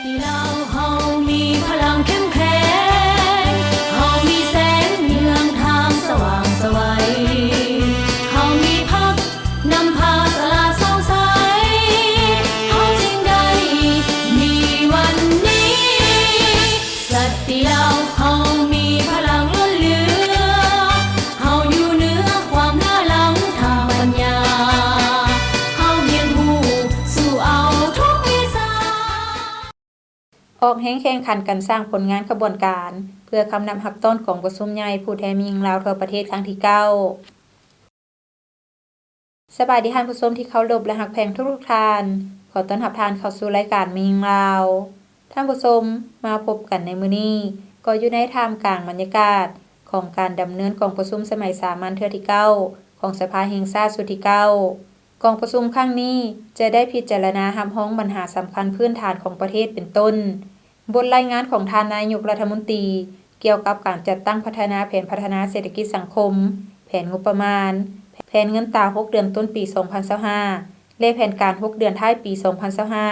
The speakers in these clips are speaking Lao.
ທີ່ລາວເຮົາມີພະລັງເຂັ້ມແຂງ, ເຮົາມີແສງເຮືອງທາງສະຫວ່າງໄສວ, ເຮົາມີພັກນຳພາສະຫຼາດສ່ອງໃສ, ເຮົາຈຶ່ງໄດ້ມີວັນນີ້. ສັນຕິລາວເຮົາມີພະລັງລົ້ນເຫຼືອ, ເຮົາຢູ່ເໜືອຄວາມຫຼ້າຫຼັງທາງປັນຍາ, ເຮົາຮຽນຮູ້ສູ້ເອົາທຸກວິຊາ. ອອກແຮງແຂ່ງຂັນກັນສ້າງຜົນງານຂະບວນການ ເພື່ອຄຳນັບຮັບຕ້ອນກອງປະຊຸມໃຫຍ່ຜູ້ແທນແມ່ຍິງລາວທົ່ວປະເທດຄັ້ງທີເກົ້າ. ສະບາຍດີທ່ານຜູ້ຊົມທີ່ເຄົາລົບ ແລະ ຮັກແພງທຸກໆທ່ານ. ຂໍຕ້ອນຮັບທ່ານເຂົ້າສູ່ລາຍການແມ່ຍິງລາວ. ທ່ານຜູ້ຊົມ, ມາພົບກັນໃນມື້ນີ້ ກໍຢູ່ໃນທ່າມກາງບັນຍາກາດຂອງການດຳເນີນກອງປະຊຸມສະໄໝສາມັນເທື່ອທີເກົ້າ ຂອງສະພາແຫ່ງຊາດຊຸດທີເກົ້າ. ກອງປະຊຸມຄັ້ງນີ້ຈະໄດ້ພິຈາລະນາຮັບຮອງບັນຫາສຳຄັນພື້ນຖານຂອງປະເທດ ເປັນຕົ້ນ ບົດລາຍງານຂອງທ່ານນາຍົກລັດຖະມົນຕີ ກ່ຽວກັບການຈັດຕັ້ງພັດທະນາແຜນພັດທະນາເສດຖະກິດສັງຄົມ, ແຜນງົບປະມານ, ແຜນເງິນຕາຫົກເດືອນຕົ້ນປີສອງພັນຊາວຫ້າ ແລະ ແຜນການຫົກເດືອນທ້າຍປີສອງພັນຊາວຫ້າ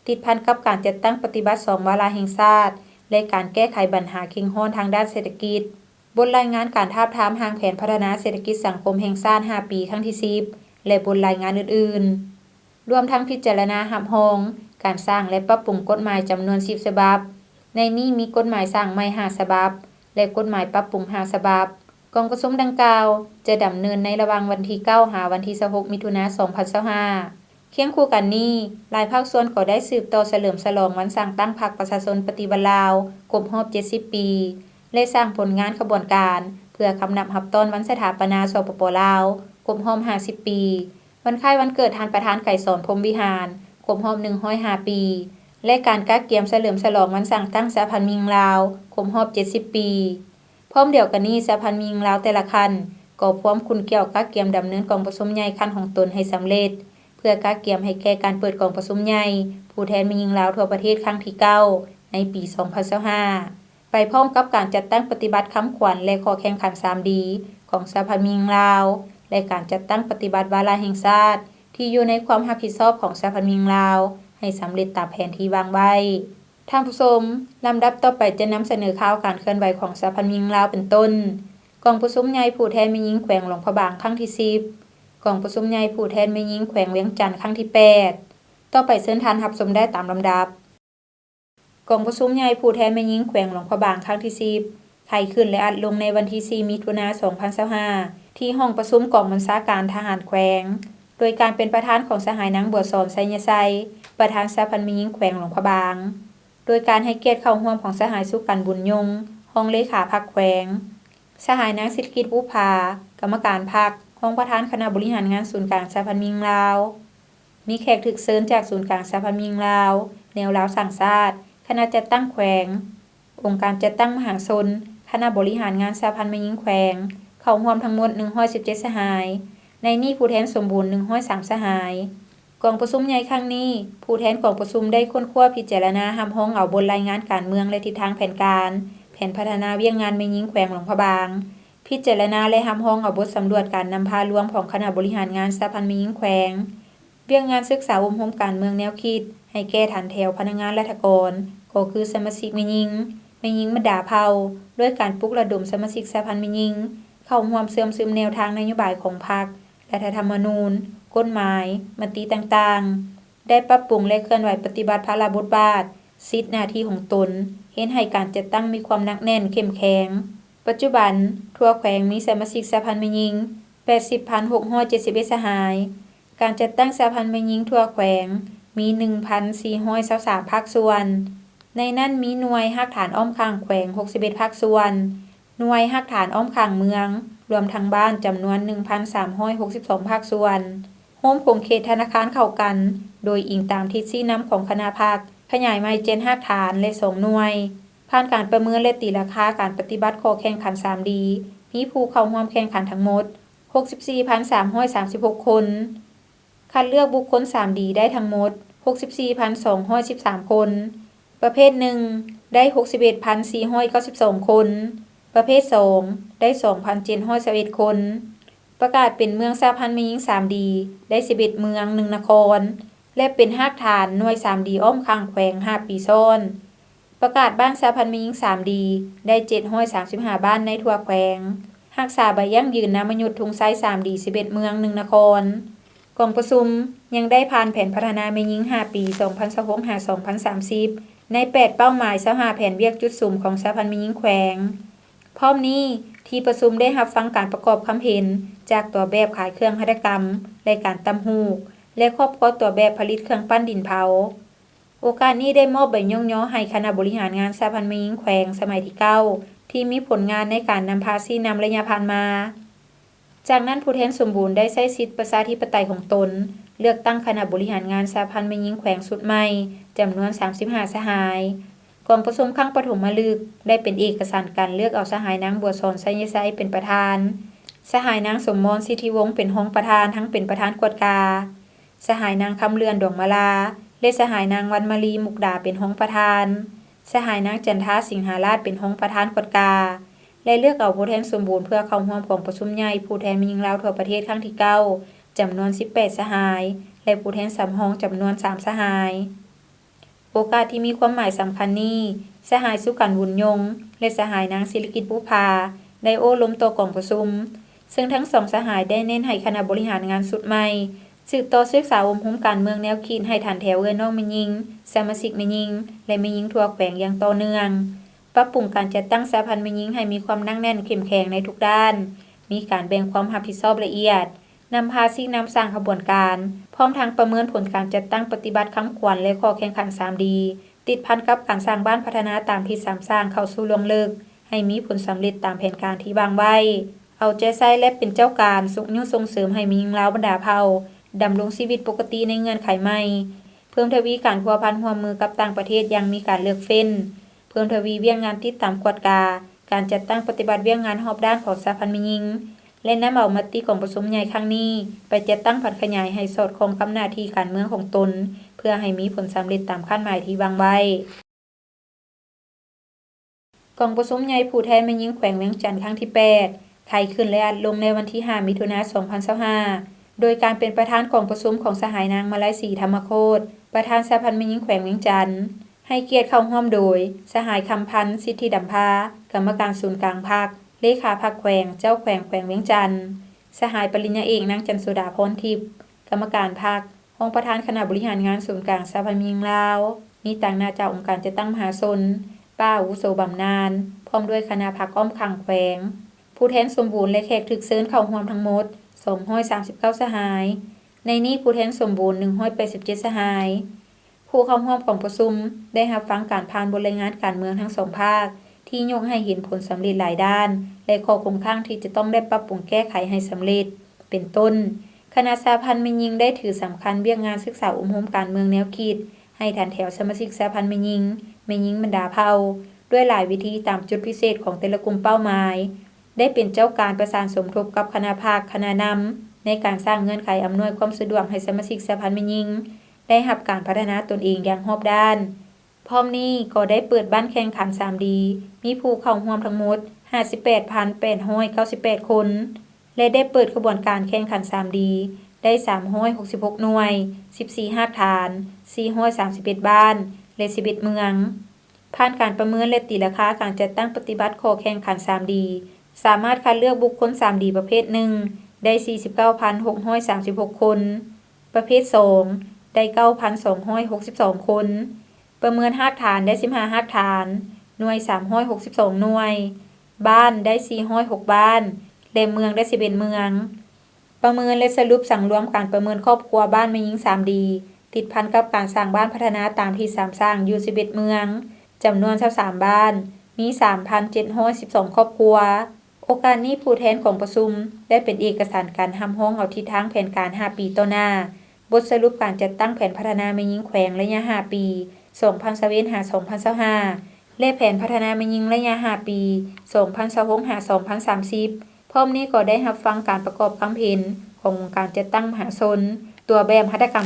ຕິດພັນກັບການຈັດຕັ້ງປະຕິບັດສອງວາລະແຫ່ງຊາດ ແລະ ການແກ້ໄຂບັນຫາເຄັ່ງຮ້ອນທາງດ້ານເສດຖະກິດ. ບົດລາຍງານການທາບທາມຮ່າງແຜນພັດທະນາເສດຖະກິດສັງຄົມແຫ່ງຊາດຫ້າປີຄັ້ງທີສິບ ແລະ ບົດລາຍງານອື່ນໆ, ລວມທັງພິຈາລະນາຮັບຮອງການສ້າງ ແລະ ປັບປຸງກົດໝາຍຈຳນວນສິບສະບັບ, ໃນນີ້ມີກົດໝາຍສ້າງໃໝ່ຫ້າສະບັບ ແລະ ກົດໝາຍປັບປຸງຫ້າສະບັບ. ກອງປະຊຸມດັ່ງກ່າວຈະດຳເນີນໃນລະຫວ່າງວັນທີເກົ້າ ຫາວັນທີຊາວຫົກ ມິຖຸນາ ສອງພັນຊາວຫ້າ. ຄຽງຄູ່ກັນນີ້, ຫຼາຍພາກສ່ວນກໍໄດ້ສືບຕໍ່ສະເຫຼີມສະຫຼອງວັນສ້າງຕັ້ງພັກປະຊາຊົນປະຕິວັດລາວຄົບຮອບເຈັດສິບປີ ແລະ ສ້າງຜົນງານຂະບວນການ ເພື່ອຄຳນັບຮັບຕ້ອນວັນສະຖາປະນາ ສປປ ລາວ ຄົບຮອບຫ້າສິບປີ, ວັນຄ້າຍວັນເກີດທ່ານປະທານໄກສອນ ພົມວິຫານ ຄົບຮອບໜຶ່ງຮ້ອຍຫ້າປີ ແລະ ການກະກຽມສະເຫຼີມສະຫຼອງວັນສ້າງຕັ້ງສະຫະພັນແມ່ຍິງລາວຄົບຮອບເຈັດສິບປີ. ພ້ອມດຽວກັນນີ້, ສະຫະພັນແມ່ຍິງລາວແຕ່ລະຂັ້ນກໍພວມຂຸ້ນກ່ຽວກະກຽມດຳເນີນກອງປະຊຸມໃຫຍ່ຂັ້ນຂອງຕົນໃຫ້ສຳເລັດ, ເພື່ອກະກຽມໃຫ້ແກ່ການເປີດກອງປະຊຸມໃຫຍ່ຜູ້ແທນແມ່ຍິງລາວທົ່ວປະເທດຄັ້ງທີເກົ້າ ໃນປີສອງພັນຊາວຫ້າ ໄປພ້ອມກັບການຈັດຕັ້ງປະຕິບັດຄຳຂວັນ ແລະ ຂໍ້ແຂ່ງຂັນສາມດີ ຂອງສະຫະພັນແມ່ຍິງລາວ ແລະ ການຈັດຕັ້ງປະຕິບັດວາລະແຫ່ງຊາດ ທີ່ຢູ່ໃນຄວາມຮັບຜິດຊອບຂອງສະຫະພັນແມ່ຍິງລາວ ໃຫ້ສຳເລັດຕາມແຜນທີ່ວາງໄວ້. ທ່ານຜູ້ຊົມ, ລຳດັບຕໍ່ໄປຈະນຳສະເໜີຂ່າວການເຄື່ອນໄຫວຂອງສະຫະພັນແມ່ຍິງລາວ ເປັນຕົ້ນ ກອງປະຊຸມໃຫຍ່ຜູ້ແທນແມ່ຍິງແຂວງຫຼວງພະບາງຄັ້ງທີສິບ, ກອງປະຊຸມໃຫຍ່ຜູ້ແທນແມ່ຍິງແຂວງວຽງຈັນຄັ້ງທີແປດ. ຕໍ່ໄປເຊີນທ່ານຮັບຊົມໄດ້ຕາມລຳດັບ. ກອງປະຊຸມໃຫຍ່ຜູ້ແທນແມ່ຍິງແຂວງຫຼວງພະບາງຄັ້ງທີສິບ ໄຂຂຶ້ນ ແລະ ອັດລົງໃນວັນທີສີ່ ມິຖຸນາ ສອງພັນຊາວຫ້າ ທີ່ຫ້ອງປະຊຸມກອງບັນຊາການທະຫານແຂວງ ໂດຍການເປັນປະທານຂອງສະຫາຍນາງ ບົວສອນ ໄຊຍະໄຊ ປະທານສະຫະພັນແມ່ຍິງແຂວງຫຼວງພະບາງ, ໂດຍການໃຫ້ກຽດເຂົ້າຮ່ວມຂອງສະຫາຍ ສຸກັນ ບຸນຍົງ ຮອງເລຂາພັກແຂວງ, ສະຫາຍນາງ ສິດກິດ ບຸບຜາ ກຳມະການພັກ, ຮອງປະທານຄະນະບໍລິຫານງານສູນກາງສະຫະພັນແມ່ຍິງລາວ. ມີແຂກຖືກເຊີນຈາກສູນກາງສະຫະພັນແມ່ຍິງລາວ, ແນວລາວສ້າງຊາດ, ຄະນະຈັດຕັ້ງແຂວງ, ອົງການຈັດຕັ້ງມະຫາຊົນ, ຄະນະບໍລິຫານງານສະຫະພັນແມ່ຍິງແຂວງ ເຂົ້າຮ່ວມທັງໝົດໜຶ່ງຮ້ອຍສິບເຈັດສະຫາຍ, ໃນນີ້ຜູ້ແທນສົມບູນໜຶ່ງຮ້ອຍສາມສະຫາຍ. ກອງປະຊຸມໃຫຍ່ຄັ້ງນີ້, ຜູ້ແທນກອງປະຊຸມໄດ້ຄົ້ນຄວ້າພິຈາລະນາຮັບຮອງເອົາບົດລາຍງານການເມືອງ ແລະ ທິດທາງແຜນການ, ແຜນພັດທະນາວຽກງານແມ່ຍິງແຂວງຫຼວງພະບາງ, ພິຈາລະນາ ແລະ ຮັບຮອງເອົາບົດສຳຫຼວດການນຳພາລວມຂອງຄະນະບໍລິຫານງານສະຫະພັນແມ່ຍິງແຂວງ, ວຽກງານສຶກສາອົບຮົມການເມືອງແນວຄິດໃຫ້ແກ່ຖັນແຖວພະນັກງານລັດຖະກອນ ກໍຄືສະມາຊິກແມ່ຍິງ, ແມ່ຍິງບັນດາເຜົ່າ, ດ້ວຍການປຸກລະດົມສະມາຊິກສະຫະພັນແມ່ຍິງເຂົ້າຮ່ວມເຊື່ອມຊຶມແນວທາງນະໂຍບາຍຂອງພັກ, ລັດຖະທຳມະນູນ, ກົດໝາຍ, ມະຕິຕ່າງໆ, ໄດ້ປັບປຸງ ແລະ ເຄື່ອນໄຫວປະຕິບັດພາລະບົດບາດ, ສິດໜ້າທີ່ຂອງຕົນ, ເຮັດໃຫ້ການຈັດຕັ້ງມີຄວາມໜັກແໜ້ນ, ເຂັ້ມແຂງ. ປັດຈຸບັນ, ທົ່ວແຂວງມີສະມາຊິກສະຫະພັນແມ່ຍິງ ແປດສິບພັນຫົກຮ້ອຍເຈັດສິບເອັດສະຫາຍ, ການຈັດຕັ້ງສະຫະພັນແມ່ຍິງທົ່ວແຂວງມີໜຶ່ງພັນສີ່ຮ້ອຍຊາວສາມພາກສ່ວນ, ໃນນັ້ນມີໜ່ວຍຮາກຖານອ້ອມຂ້າງແຂວງຫົກສິບເອັດພາກສ່ວນ, ໜ່ວຍຮາກຖານອ້ອມຂ້າງເມືອງ, ລວມທັງບ້ານຈຳນວນໜຶ່ງພັນສາມຮ້ອຍຫົກສິບສອງພາກສ່ວນ, ໂຮມຂົງເຂດທະນາຄານເຂົ້າກັນ ໂດຍອີງຕາມທິດຊີ້ນຳຂອງຄະນະພັກ, ຂະຫຍາຍໃໝ່ເຈັດຮາກຖານ ແລະ ສອງໜ່ວຍ, ຜ່ານການປະເມີນ ແລະ ຕີລາຄາການປະຕິບັດຂໍ້ແຂ່ງຂັນສາມດີ ມີຜູ້ເຂົ້າຮ່ວມແຂ່ງຂັນທັງໝົດຫົກສິບສີ່ພັນສາມຮ້ອຍສາມສິບຫົກຄົນ, ຄັດເລືອກບຸກຄົນສາມດີໄດ້ທັງໝົດຫົກສິບສີ່ພັນສອງຮ້ອຍສິບສາມຄົນ, ປະເພດໜຶ່ງໄດ້ຫົກສິບເອັດພັນສີ່ຮ້ອຍເກົ້າສິບສອງຄົນ, ປະເພດສອງໄດ້ສອງພັນເຈັດຮ້ອຍຊາວເອັດຄົນ. ປະກາດເປັນເມືອງສະຫະພັນແມ່ຍິງສາມດີ ໄດ້ສິບເອັດເມືອງ ໜຶ່ງນະຄອນ, ແລະ ເປັນຮາກຖານໜ່ວຍສາມດີອ້ອມຂ້າງແຂວງຫ້າປີຊ້ອນ. ປະກາດບ້ານສະຫະພັນແມ່ຍິງສາມດີ ໄດ້ເຈັດຮ້ອຍສາມສິບຫ້າບ້ານໃນທົ່ວແຂວງ, ຮັກສາໃບຢັ້ງຢືນນາມມະຍຸດທຸງໄຊສາມດີ ສິບເອັດເມືອງ ໜຶ່ງນະຄອນ. ກອງປະຊຸມຍັງໄດ້ຜ່ານແຜນພັດທະນາແມ່ຍິງຫ້າປີ ສອງພັນຊາວຫົກ ຫາ ສອງພັນສາມສິບ ໃນແປດເປົ້າໝາຍ ຊາວຫ້າແຜນວຽກຈຸດສຸມຂອງສະຫະພັນແມ່ຍິງແຂວງ. ພ້ອມນີ້, ທີ່ປະຊຸມໄດ້ຮັບຟັງການປະກອບຄຳເຫັນຈາກຕົວແບບຂາຍເຄື່ອງຫັດຖະກຳ ແລະ ການຕ່ຳຫູກ ແລະ ຄອບຄົວຕົວແບບຜະລິດເຄື່ອງປັ້ນດິນເຜົາ. ໂອກາດນີ້ໄດ້ມອບໃບຍ້ອງຍໍໃຫ້ຄະນະບໍລິຫານງານສະຫະພັນແມ່ຍິງແຂວງສະໄໝທີເກົ້າ ທີ່ມີຜົນງານໃນການນຳພາຊີ້ນຳໄລຍະຜ່ານມາ. ຈາກນັ້ນ, ຜູ້ແທນສົມບູນໄດ້ໃຊ້ສິດປະຊາທິປະໄຕຂອງຕົນ ເລືອກຕັ້ງຄະນະບໍລິຫານງານສະຫະພັນແມ່ຍິງແຂວງຊຸດໃໝ່ ຈຳນວນສາມສິບຫ້າສະຫາຍ. ກອງປະຊຸມຄັ້ງປະຖົມມະລຶກ ໄດ້ເປັນເອກະສານການເລືອກເອົາສະຫາຍນາງ ບົວສອນ ໄຊຍະໄຊ ເປັນປະທານ, ສະຫາຍນາງ ສົມມອນ ສິດທິວົງ ເປັນຮອງປະທານ ທັງເປັນປະທານກວດກາ, ສະຫາຍນາງ ຄຳເລືອນ ດອງມາລາ ແລະ ສະຫາຍນາງ ວັນມາລີ ມຸກດາ ເປັນຮອງປະທານ, ສະຫາຍນາງ ຈັນທາ ສິງຫາລາດ ເປັນຮອງປະທານກວດກາ ແລະ ເລືອກເອົາຜູ້ແທນສົມບູນເພື່ອເຂົ້າຮ່ວມກອງປະຊຸມໃຫຍ່ຜູ້ແທນແມ່ຍິງລາວທົ່ວປະເທດຄັ້ງທີເກົ້າ ຈຳນວນສິບແປດສະຫາຍ ແລະ ຜູ້ແທນສຳຮອງຈຳນວນສາມສະຫາຍ. ໂອກາດທີ່ມີຄວາມໝາຍສຳຄັນນີ້, ສະຫາຍ ສຸກັນ ບຸນຍົງ ແລະ ສະຫາຍນາງ ສິລິກິດ ບຸບພາ ໄດ້ໂອ້ລົມຕໍ່ກອງປະຊຸມ, ເຊິ່ງທັງສອງສະຫາຍໄດ້ເນັ້ນໃຫ້ຄະນະບໍລິຫານງານຊຸດໃໝ່ ສືບຕໍ່ສຶກສາອົບຮົມການເມືອງແນວຄິດໃຫ້ຖັນແຖວເອື້ອຍນ້ອງແມ່ຍິງ, ສະມາຊິກແມ່ຍິງ ແລະ ແມ່ຍິງທົ່ວແຂວງຢ່າງຕໍ່ເນື່ອງ, ປັບປຸງການຈັດຕັ້ງສະຫະພັນແມ່ຍິງໃຫ້ມີຄວາມໜັກແໜ້ນເຂັ້ມແຂງໃນທຸກດ້ານ, ມີການແບ່ງຄວາມຮັບຜິດຊອບລະອຽດ, ນຳພາຊີ້ນຳສ້າງຂະບວນການ, ພ້ອມທັງປະເມີນຜົນການຈັດຕັ້ງປະຕິບັດຄຳຂວັນ ແລະ ຂໍ້ແຂ່ງຂັນສາມດີ ຕິດພັນກັບການສ້າງບ້ານພັດທະນາຕາມທິດສາມສ້າງເຂົ້າສູ່ລວງເລິກ ໃຫ້ມີຜົນສຳເລັດຕາມແຜນການທີ່ວາງໄວ້, ເອົາໃຈໃສ່ ແລະ ເປັນເຈົ້າການຊຸກຍູ້ສົ່ງເສີມໃຫ້ແມ່ຍິງລາວບັນດາເຜົ່າ ດຳລົງຊີວິດປົກກະຕິໃນເງື່ອນໄຂໃໝ່, ເພີ່ມທະວີການພົວພັນຮ່ວມມືກັບຕ່າງປະເທດຢ່າງມີການເລືອກເຟ້ນ, ເພີ່ມທະວີວຽກງານຕິດຕາມກວດກາ ການຈັດຕັ້ງປະຕິບັດວຽກງານຮອບດ້ານຂອງສະຫະພັນແມ່ຍິງ ແລະ ນຳເອົາມະຕິກອງປະຊຸມໃຫຍ່ຄັ້ງນີ້ ໄປຈັດຕັ້ງຜັນຂະຫຍາຍໃຫ້ສອດຄ່ອງກັບໜ້າທີ່ການເມືອງຂອງຕົນ ເພື່ອໃຫ້ມີຜົນສຳເລັດຕາມຄາດໝາຍທີ່ວາງໄວ້. ກອງປະຊຸມໃຫຍ່ຜູ້ແທນແມ່ຍິງແຂວງວຽງຈັນຄັ້ງທີແປດ ໄຂຂຶ້ນ ແລະ ອັດລົງໃນວັນທີຫ້າ ມິຖຸນາ ສອງພັນຊາວຫ້າ ໂດຍການເປັນປະທານກອງປະຊຸມຂອງສະຫາຍນາງ ມາໄລສີ ທຳມະໂຄດ ປະທານສະຫະພັນແມ່ຍິງແຂວງວຽງຈັນ, ໃຫ້ກຽດເຂົ້າຮ່ວມໂດຍ ສະຫາຍ ຄຳພັນ ສິດທິດຳພາ ກຳມະການສູນກາງພັກ, ເລຂາພັກແຂວງ, ເຈົ້າແຂວງແຂວງວຽງຈັນ, ສະຫາຍ ປະລິນຍາເອກ ນາງ ຈັນໂສດາ ພອນທິບ ກຳມະການພັກ, ຮອງປະທານຄະນະບໍລິຫານງານສູນກາງສະຫະພັນແມ່ຍິງລາວ, ມີຕາງໜ້າຈາກອົງການຈັດຕັ້ງມະຫາຊົນ, ປ້າອາວຸໂສບຳນານ, ພ້ອມດ້ວຍຄະນະພັກອ້ອມຂ້າງແຂວງ, ຜູ້ແທນສົມບູນ ແລະ ແຂກຖືກເຊີນເຂົ້າຮ່ວມທັງໝົດ ສອງຮ້ອຍສາມສິບເກົ້າສະຫາຍ, ໃນນີ້ຜູ້ແທນສົມບູນ ໜຶ່ງຮ້ອຍແປດສິບເຈັດສະຫາຍ. ຜູ້ເຂົ້າຮ່ວມກອງປະຊຸມໄດ້ຮັບຟັງການຜ່ານບົດລາຍງານການເມືອງທັງສອງພາກ ທີ່ຍົກໃຫ້ເຫັນຜົນສຳເລັດຫຼາຍດ້ານ ແລະ ຂໍ້ຄົງຄ້າງທີ່ຈະຕ້ອງໄດ້ປັບປຸງແກ້ໄຂໃຫ້ສຳເລັດ. ເປັນຕົ້ນ, ຄະນະສະຫະພັນແມ່ຍິງໄດ້ຖືສຳຄັນວຽກງານສຶກສາອົບຮົມການເມືອງແນວຄິດ ໃຫ້ຖັນແຖວສະມາຊິກສະຫະພັນແມ່ຍິງ, ແມ່ຍິງບັນດາເຜົ່າ ດ້ວຍຫຼາຍວິທີຕາມຈຸດພິເສດຂອງແຕ່ລະກຸ່ມເປົ້າໝາຍ, ໄດ້ເປັນເຈົ້າການປະສານສົມທົບກັບຄະນະພັກ, ຄະນະນຳ ໃນການສ້າງເງື່ອນໄຂອຳນວຍຄວາມສະດວກໃຫ້ສະມາຊິກສະຫະພັນແມ່ຍິງ ໄດ້ຮັບການພັດທະນາຕົນເອງຢ່າງຮອບດ້ານ. ພ້ອມນີ້ກໍໄດ້ເປີດບ້ານແຂ່ງຂັນສາມດີ ມີຜູ້ເຂົ້າຮ່ວມທັງໝົດ ຫ້າສິບແປດພັນແປດຮ້ອຍເກົ້າສິບແປດຄົນ ແລະ ໄດ້ເປີດຂະບວນການແຂ່ງຂັນສາມດີ ໄດ້ສາມຮ້ອຍຫົກສິບຫົກໜ່ວຍ, ສິບສີ່ຮາກຖານ, ສີ່ຮ້ອຍສາມສິບເອັດບ້ານ ແລະ ສິບເອັດເມືອງ. ຜ່ານການປະເມີນ ແລະ ຕີລາຄາການຈັດຕັ້ງປະຕິບັດຂໍ້ແຂ່ງຂັນສາມດີ ສາມາດຄັດເລືອກບຸກຄົນສາມດີປະເພດໜຶ່ງ ໄດ້ສີ່ສິບເກົ້າພັນຫົກຮ້ອຍສາມສິບຫົກຄົນ, ປະເພດສອງ ໄດ້ເກົ້າພັນສອງຮ້ອຍຫົກສິບສອງຄົນ, ປະເມີນຮາກຖານໄດ້ສິບຫ້າຮາກຖານ, ໜ່ວຍສາມຮ້ອຍຫົກສິບສອງໜ່ວຍ, ບ້ານໄດ້ສີ່ຮ້ອຍຫົກບ້ານ ແລະ ເມືອງໄດ້ສິບເອັດເມືອງ. ປະເມີນ ແລະ ສະຫຼຸບສັງລວມການປະເມີນຄອບຄົວບ້ານແມ່ຍິງສາມດີ ຕິດພັນກັບການສ້າງບ້ານພັດທະນາຕາມທິດສາມສ້າງຢູ່ສິບເອັດເມືອງ, ຈຳນວນຊາວສາມບ້ານ, ມີສາມພັນເຈັດຮ້ອຍສິບສອງຄອບຄົວ. ໂອກາດນີ້ ຜູ້ແທນກອງປະຊຸມໄດ້ເປັນເອກະສານການຮັບຮອງເອົາທິດທາງແຜນການຫ້າປີຕໍ່ໜ້າ, ບົດສະຫຼຸບການຈັດຕັ້ງແຜນພັດທະນາແມ່ຍິງແຂວງໄລຍະຫ້າປີ ສອງພັນຊາວເອັດ ຫາ ສອງພັນຊາວຫ້າ ແລະ ແຜນພັດທະນາແມ່ຍິງໄລຍະຫ້າປີ ສອງພັນຊາວຫົກ ຫາ ສອງພັນສາມສິບ. ພ້ອມນີ້ກໍໄດ້ຮັບຟັງການປະກອບຄຳເຫັນຂອງອົງການຈັດຕັ້ງມະຫາຊົນ, ຕົວແບບຫັດຖະກຳ